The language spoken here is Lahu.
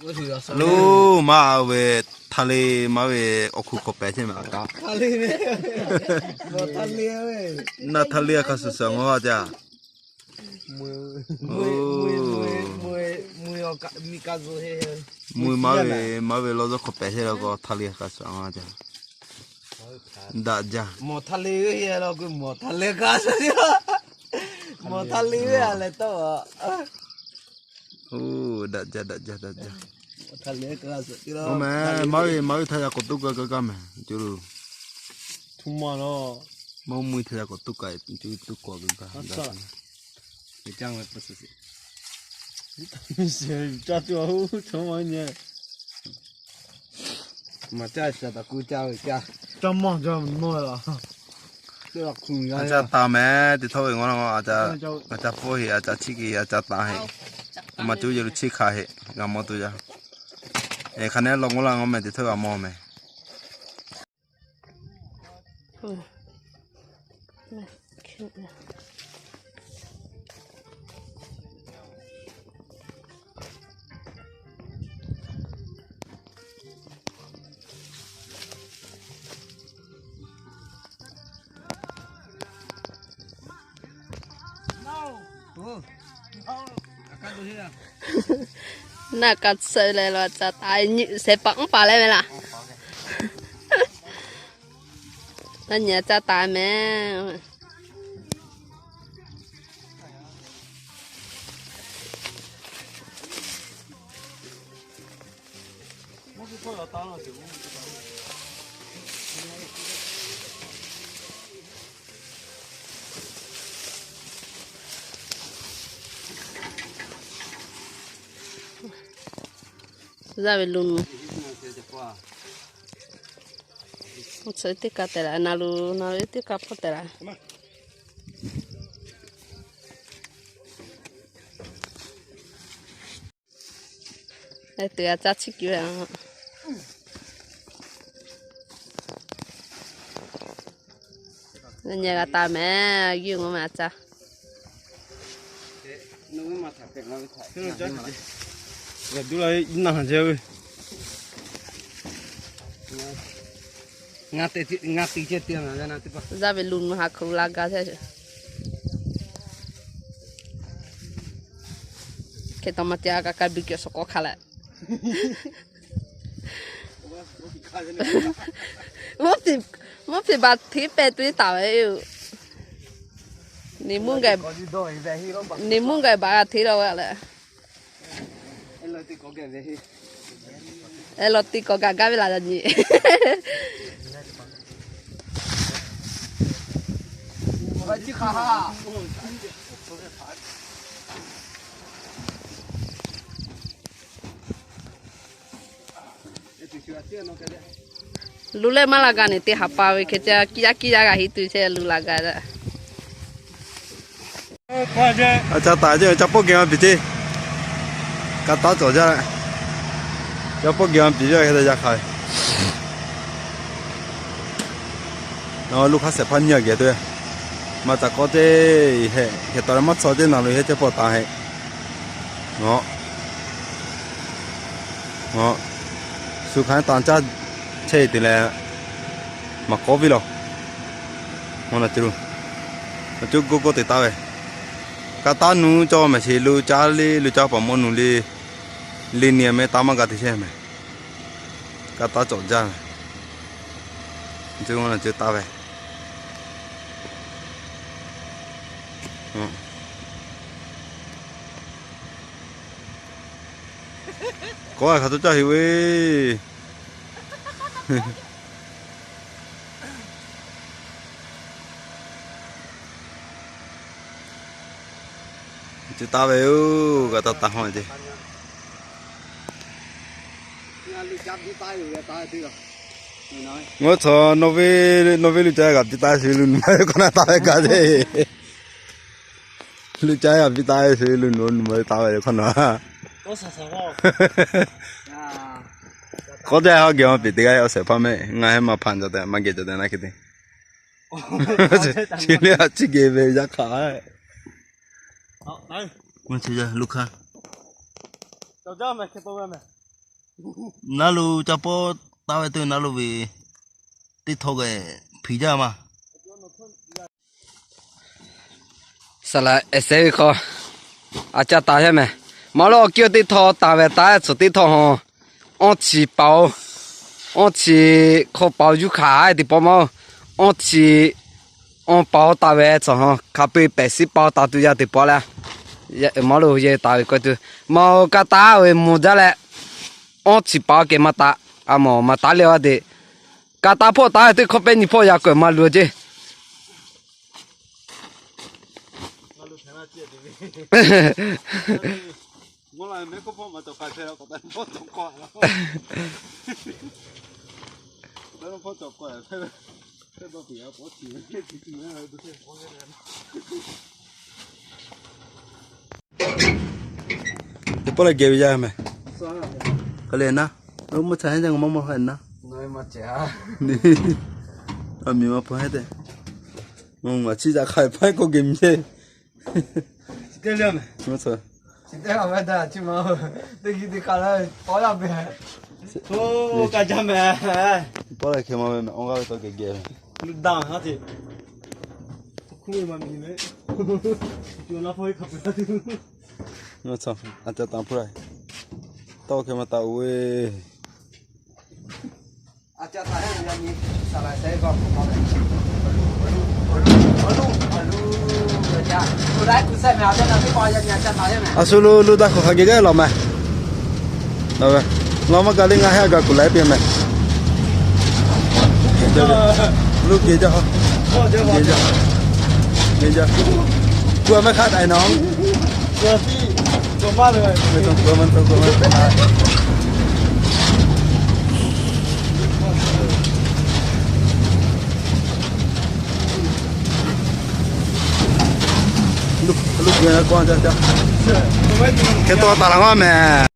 Loˬ, maˇ ve, hta le, maˇ ve, awˬ hkuiˉ hk'awꞈ pehˍ chehˇ meh a kaꞈ. Naˬ hta le a hk'a shuˍ shuˍ a ngawˬ a jaˇ. Mui maˇ ve, maˇ ve lawˇ zuhˆ hk'awꞈ pehˍ chehˇ la k'o hta le a hk'a shuˍ a ngawˬ a jaˇ. Daꞈ jaˇ. Mawˬ hta le ve a leh tawˇ. Oˇ, daꞈ jaˇ, daꞈ jaˇ, daꞈ jaˇ. Oˇ meh, maˇ ve, maˇ ve htaˇ yaꞈ k'awꞈ toˇ kaˇ kaˇ meh, co lo. Maˇ mui htaˇ yaꞈ k'awꞈ toˇ kaˇ, co tuˉ k'awꞈ kaˇ kaˇ. A ca taˍ meh, teˇ htawˇ ve ngaw la ngaw, a ca pfuhˇ heˆ, a ca chiˇ ke, a ca taˍ heˆ. Maˇ cuˇ yehˬ lo chiˇ hkanˍ heˆ, g'a mawˬ tuˬ yaˇ. Hk'aˬ nehˉ law ngaw la ngaw meh, teˇ htawˇ g'a mawˬ meh. Naˆ ka tsuhꞈ leh lo ca taˍ nyi shehˍ paˍ mvuhˇ paˍ leh meh laˬ. Naˆ nyi ca taˍ meh. Yaˇ ve lu nu. Tcuh teˇ kaꞈ tehꞈ laˬ, na lu na ve teˇ kaꞈ hpawˇ tehꞈ laˬ. Tuˬ a ca chiˇ kiˬ ve. Nyi g'a taˍ meh, yuˬ ngaˬ meh a ca. Yaˇ ve lu nu ha hk'aw lo la gaˇ chehˇ. Hk'e taw maˇ te a kaꞈ ka biˇ kehˬ suhˍ k'awꞈ hk'a leh. Mvuhˇ hpiˍ baˬ hteˇ pehˍ tuˬ taˍ ve yoˬ. Ni mvuhˇ gaˬ baˬ g'a hteˇ la ve leh. Eˬ, lawˬ tiˉ k'awꞈ gaˬ gaˇ ve laˬ nyi. Lu leh maˇ la gaˇ ni teˇ ha pa ve hk'e ca kiˇ yaˇ kiˇ yaˇ g'a hiˉ tuˬ chehˇ lu la gaˇ. A ca taˍ ceˇ, ca pawˆ geh ma piˍ ceˇ. Ka taˉ cawˬ jaˇ. Ca pawˆ geh ma piˍ ve hk'e te yaˇ hk'a ve. Nawˬ lu hk'aˇ shehˍ hpaˇ nyiˇ geh te ve. Maˇ ca k'awꞈ ceˇ, hk'e taw leh maˇ tcuh ceˇ, naˬ lo heh chehˇ pawˆ taˍ heˆ. Shu hk'aˬ taˍ caˇ chehˇ te leh, maˇ k'awꞈ ve laˬ. Awˬ cuˇ g'oˇ g'oˇ te taˍ ve. Ka taˉ nuˇ cawˇ mehˍ sheˍ, lu caˇ le, lu caˇ paˍ mawˇ nuˬ le, le ni meh taˇ maˇ g'a te chehˇ meh. Ka taˉ cawˬ jaˇ meh. Cuˇ taˍ ve. Kawˆ hk'a tuˬ caˇ heˆ ve. Cuˇ taˍ ve yoˬ, ka taˉ taˍ hawˇ ceˇ. Ngaˬ hui chaw nawˬ ve, nawˬ ve lu caˇ g'a piˇ taˍ ve shu lu nuˬ maˇ ve hk'awꞈ na taˍ ve kaꞈ ceˇ. Lu caˇ g'a piˇ taˍ ve shu lu nuˬ nuˬ maˇ ve taˍ ve hk'awꞈ na. K'awꞈ te ha geh ma piˍ teˇ g'aˇ awˬ shehˍ hpaˇ meh, ngaˬ heh maˇ hpaꞈ jaˇ tehꞈ maˇ geh jaˇ tehꞈ na hk'e te. Chi le a chi geh ve yaˇ hk'aˬ. Maˇ chi yaˇ lu hk'aˇ. Naˉ lo ca pawˆ taˍ ve teˇ naˉ lo ve teˇ htawˇ geh hpiˍ jaˇ ma. Saˍ laꞈ ehˍ sehˉ ve hk'aw a caˇ taˍ yaˇ mehˍ. Maˇ lo awˬ kiˇ teˇ htawˇ taˍ ve taˍ tcuhˬ teˇ htawˇ hawˬ, awˇ chi paˍ-oˬ, awˇ chi hk'aw paˍ-oˬ yuˇ hkanˍ teˇ pawˆ maˇ-oˬ, awˇ chi awˇ paˍ-oˬ taˍ ve tcuhˬ hawˬ hk'a peu-eˬ pehˬ siˉ paˍ-oˬ taˍ tuˬ yaˇ teˇ pawˆ leh, maˇ lo yehˬ taˍ ve k'ai tuˬ maˇ-oˬ, ka taˉ ve mvuh jaˇ leh, awˇ chi paˍ-oˬ kehˬ maˇ taˍ, a mawˬ maˇ taˍ leh a teꞈ, ka taˉ hpawˇ taˍ ve teˇ hkawˇ pehˇ nyi hpawˇ yaꞈ k'awꞈ maˇ luˬ ceˇ. Teˇ pawˆ leh geh ve yaˇ mehˍ. Hk'e leh naˉ, mvuhˇ cha heˉ jaˇ, ngaˬ maˇ mawˇ hk'a naˉ. A miˬ ma hpu heˉ tehꞈ, ngaˬ chiˇ caꞈ hk'a hpehˇ k'oˆ geh miˬ ceˇ. Teˇ hk'e ma ve mehˍ, awˇ g'aˇ ve tawˇ geh geh ve. Tawˇ hk'e ma taˍ-oˬ ve. A shu lo lo daˇ hk'awꞈ hk'a geh jaˇ lawˬ mehˍ. Lawˬ ve, lawˬ maˇ gaˬ le, ngaˬ heh a gaˬ kuˬ laiˉ pehˍ mehˍ. Lo geh jaˇ, geh jaˇ, geh jaˇ. Kuˬ a mehˍ hk'a daiˬ nawˬ. Hk'e taw taˍ laˬ g'aˇ mehˍ.